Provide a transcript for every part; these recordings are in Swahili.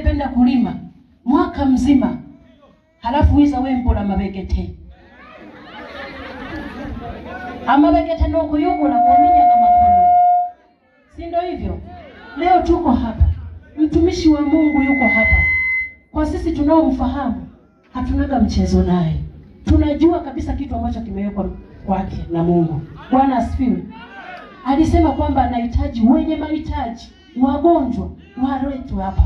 Anayependa kulima mwaka mzima, halafu wiza wembola mabegete amabegete nokuyugula kuominyaga makono, si ndio hivyo? Leo tuko hapa, mtumishi wa Mungu yuko hapa. Kwa sisi tunaomfahamu, hatunaga mchezo naye, tunajua kabisa kitu ambacho kimewekwa kwake na Mungu. Bwana asifiwe. Alisema kwamba anahitaji wenye mahitaji, wagonjwa waletwe hapa,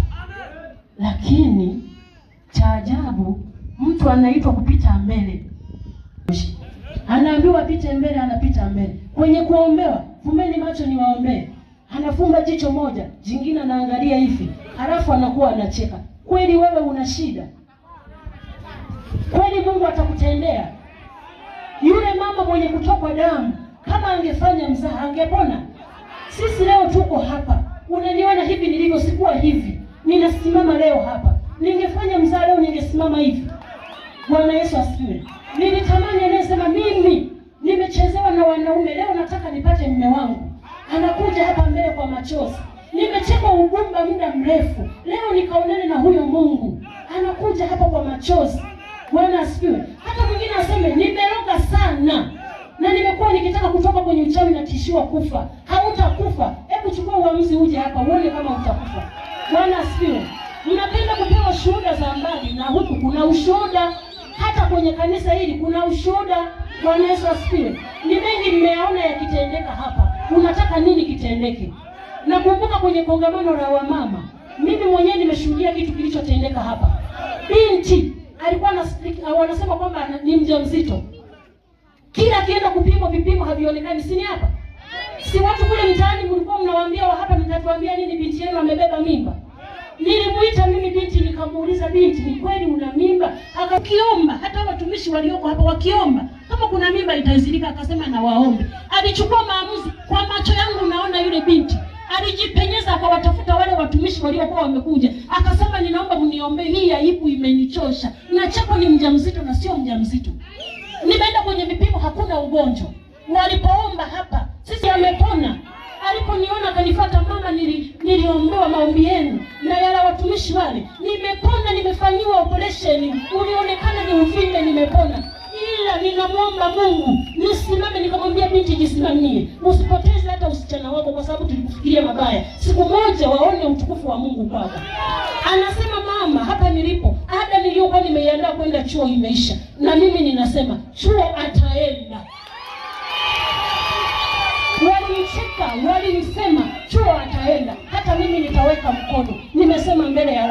lakini cha ajabu, mtu anaitwa kupita mbele, anaambiwa apite mbele, anapita mbele. Kwenye kuombewa, fumbeni macho niwaombee, anafumba jicho moja, jingine anaangalia hivi, halafu anakuwa anacheka. Kweli wewe una shida? Kweli Mungu atakutendea? Yule mama mwenye kutokwa damu, kama angefanya mzaha angepona? Sisi leo tuko hapa, unaniona hivi nilivyo, sikuwa hivi, ninasimama leo hapa. Ningefanya mzaha leo ningesimama hivi. Bwana Yesu asifiwe. Nilitamani anayesema mimi nimechezewa na wanaume, leo nataka nipate mume wangu, anakuja hapa mbele kwa machozi. Nimechekwa ugumba muda mrefu, leo nikaonane na huyo Mungu, anakuja hapa kwa machozi. Bwana asifiwe. Hata mwingine aseme nimeroga sana na nimekuwa nikitaka kutoka kwenye uchawi na tishiwa kufa. Hautakufa. Hebu chukua uamuzi uje hapa uone kama utakufa. Bwana asifiwe. Mnapenda kupewa shuhuda za mbali, na huku kuna ushuhuda. Hata kwenye kanisa hili kuna ushuhuda. Bwana Yesu asifiwe. Ni mengi mmeyaona yakitendeka hapa. Unataka nini kitendeke? Nakumbuka kwenye kongamano la wamama, mimi mwenyewe nimeshuhudia kitu kilichotendeka hapa. Binti alikuwa wanasema kwamba ni mjamzito. Kila akienda kupimwa vipimo havionekani, si ni hapa? Si watu kule mtaani mlikuwa mnawaambia wa hapa, mtatuambia nini binti yenu amebeba mimba? Nilimuita mimi binti nikamuuliza, binti, ni kweli una mimba? Akakiomba, hata watumishi walioko hapa wakiomba kama kuna mimba itaizilika, akasema na waombe. Alichukua maamuzi, kwa macho yangu naona yule binti alijipenyeza akawatafuta wale watumishi waliokuwa wamekuja, akasema ninaomba mniombee, hii aibu imenichosha, na chako ni mjamzito na sio mjamzito. Nimeenda kwenye vipimo hakuna ugonjwa. Walipoomba hapa sisi amepona. Aliponiona akanifuata, mama, niliombewa maombi yenu na yala watumishi wale, nimepona, nimefanyiwa operation, ulionekana ni uvimbe, nimepona, ila ninamwomba Mungu nisimame. Nikamwambia binti, jisimamie, usipoteze hata usichana wako, kwa sababu tulikufikiria mabaya. Siku moja waone utukufu wa Mungu kwako. Anasema mama, hapa nilipo, ada niliyokuwa nimeiandaa kwenda chuo imeisha, na mimi ninasema chuo ataenda. Walimcheka, walimsema chuo ataenda, hata mimi nitaweka mkono. Nimesema mbele ya